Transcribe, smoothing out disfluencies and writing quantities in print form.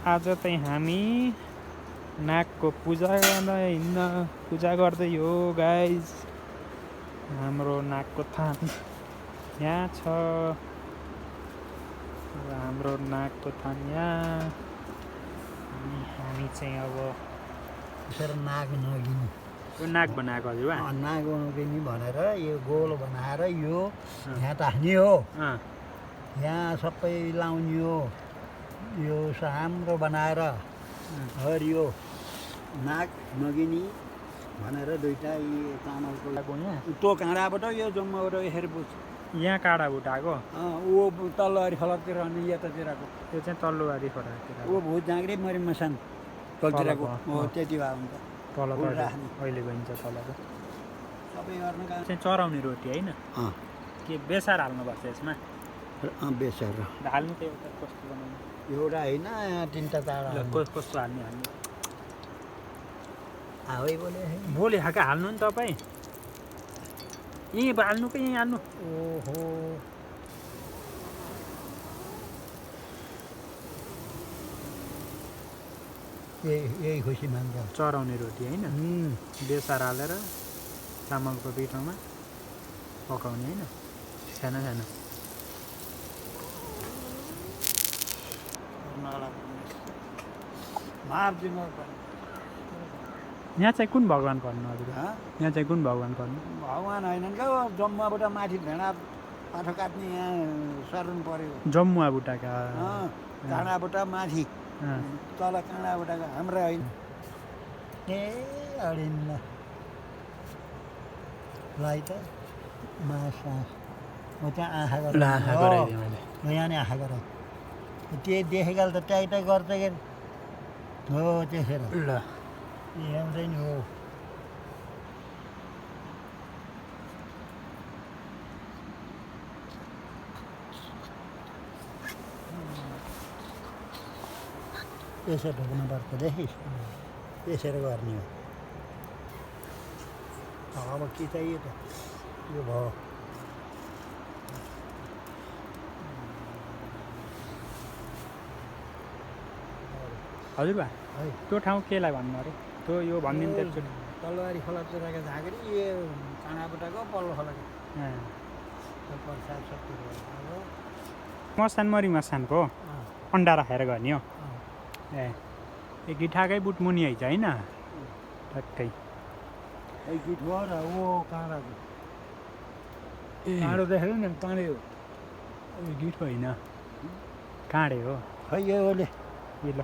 आज चाहिँ हामी नागको पूजा गर्दै हो गाइज। हाम्रो नागको थान यहाँ छ। हाम्रो नागको थान यहाँ। हामी चाहिँ अब नाग नगिनी यो नाग बनाएको हजुर नाग नगिनी भनेर यो गोल बनाएर यो यहाँ टाँस्ने हो। यहाँ सबै लाउने हो। यो राम्रो बनाएर हरियो नाग नगिनी भनेर दुईटा यी चामलको त्यो काँडाबाट यो जम्माबाट यसरी बुझ्छ। यहाँ काँडा उठाएको ऊ तल्लोवारी फलकतिर अनि यतातिरको त्यो चाहिँ तल्लोवारी फरातिर ऊ भुत झाँक्री मरि मसान तलतिरको हो। त्यति भए हुन्छ तल अहिले गइन्छ तलको सबै गर्नु चाहिँ चराउने रोटी होइन के बेसार हाल्नुपर्छ यसमा। बेसार हाल्नु त एउटा कस्तो बनाउनु एउटा होइन तिनवटा चाडा कस्तो हाल्ने हावै भोलि खाएको हाल्नु नि तपाईँ। यहीँ हाल्नु कि यहीँ हाल्नु। ओहो यही खुसी मान्छ चराउने रोटी होइन बेसार हालेर चामलको पिठोमा पकाउने होइन सानो सानो। यहाँ चाहिँ कुन भगवान् पर्नु हजुर? यहाँ चाहिँ कुन भगवान् पर्नु? भगवान् होइन नि क्या जम्मुबाट माथि भेडा पाठो काट्ने यहाँ सर्नु पर्यो। जम्मुवाबुटाका काँडाबाट माथि तल काँडाबाट हाम्रो होइन। ए अडिन्न लाई त मासा म त्यहाँ आँखा गराइदिएँ मैले। यहाँ नि आँखा गराएँ त्यही देखेको त ट्याइ ट्याइ गर्छ के हो त्यसरी ल ल्याउँदै नि हो। यसरी ढोक्नुपर्छ देखिस् यसरी गर्ने हो। अब के चाहियो त यो भयो। हजुर बा त्यो ठाउँ केलाई भन्नु अरे? त्यो यो भनिदिनु एकचोटि। तलवारी खोलातिरको झाँक्री यो काँडाबुटाको पल्लो खोलाको प्रसाद सबै मसान मरि मसानको अन्डा राखेर गर्ने हो। ए गिठाकै बुट मुनि आइज होइन ठ्याक्कै गीत हो र ओ काँडाको काँडो देखेको नि काँडे हो गीत होइन काँडे हो। खै योले